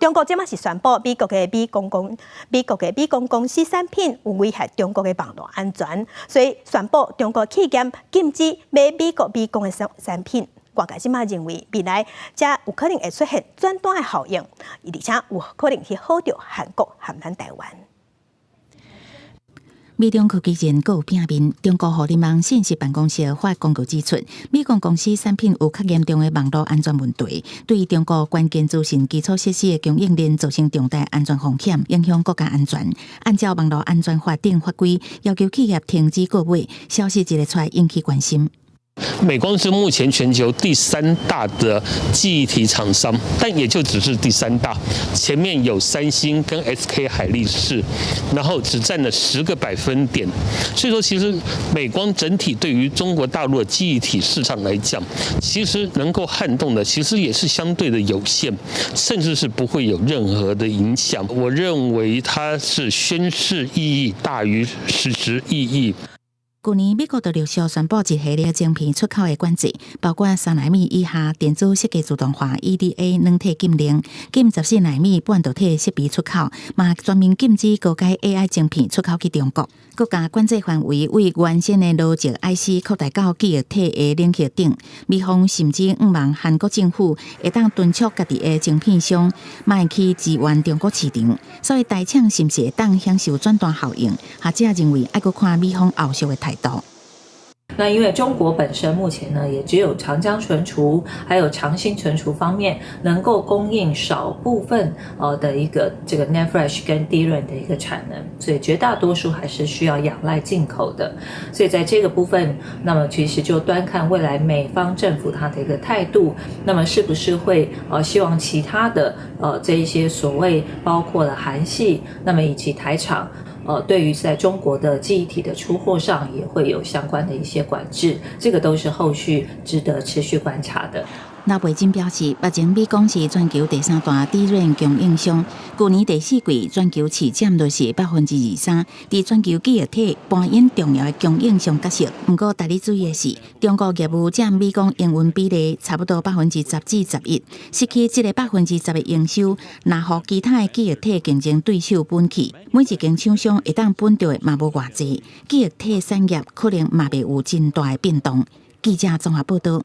中國這馬是宣布美國的美光公司產品有危害中國的網路安全，所以宣布中國企業禁止買美國美光的產品。外界這馬認為未來這有可能會出現轉單的效應，而且有可能去好著韓國和咱台灣。美中科技戰閣有變面，中國互聯網信息辦公室發公告指出，美光公司產品有較嚴重的網路安全問題，對中國關鍵資訊基礎設施的供應鏈造成重大安全風險，影響國家安全。按照網路安全法等法規，要求企業停止購買。消息一个出來引起關心。美光是目前全球第三大的記憶體廠商，但也就只是第三大，前面有三星跟 SK 海力士，然後只佔了10個百分點。所以說，其實美光整體對於中國大陸的記憶體市場來講，其實能夠撼動的，其實也是相對的有限，甚至是不會有任何的影響。我認為它是宣示意義大於實質意義。去年美國就陸續宣布一系列晶片出口的管制，包括3納米以下電子設計自動化 EDA 軟體禁令，禁14納米半導體設備出口，嘛全面禁止高階 AI 晶片出口去中國。閣共管制範圍對原先的邏輯 IC 擴大到記憶體的領域頂，美方甚至向望韓國政府會當敦促家己的晶片商，莫去支援中國市場。所以台廠是毋是會當享受轉單效應？學者認為愛閣看美方後續的態度。那因為中國本身目前呢，也只有長江存儲，還有長鑫存儲方面能夠供應少部分的一個這個 NAND Flash 跟 DRAM 的一個產能，所以絕大多數還是需要仰賴進口的。所以在這個部分，那麼其實就端看未來美方政府它的一個態度，那麼是不是會希望其他的這一些所謂包括了韓系，那麼以及台廠，對於在中國的記憶體的出貨上，也會有相關的一些管制，這個都是後續值得持續觀察的。劉培珍表示，目前美光是全球第三大 DRAM 供應商，去年第四季全球市佔率是23%，佇全球記憶體扮演重要的供應商角色。毋過，值得注意的是，中國業務佔美光營運比例差不多10%至11%，失去這个10%的營收，若予其他的記憶體競爭對手分去，每一間廠商會當分著的嘛無偌濟，記憶體產業可能嘛袂有真大的變動。記者綜合報道。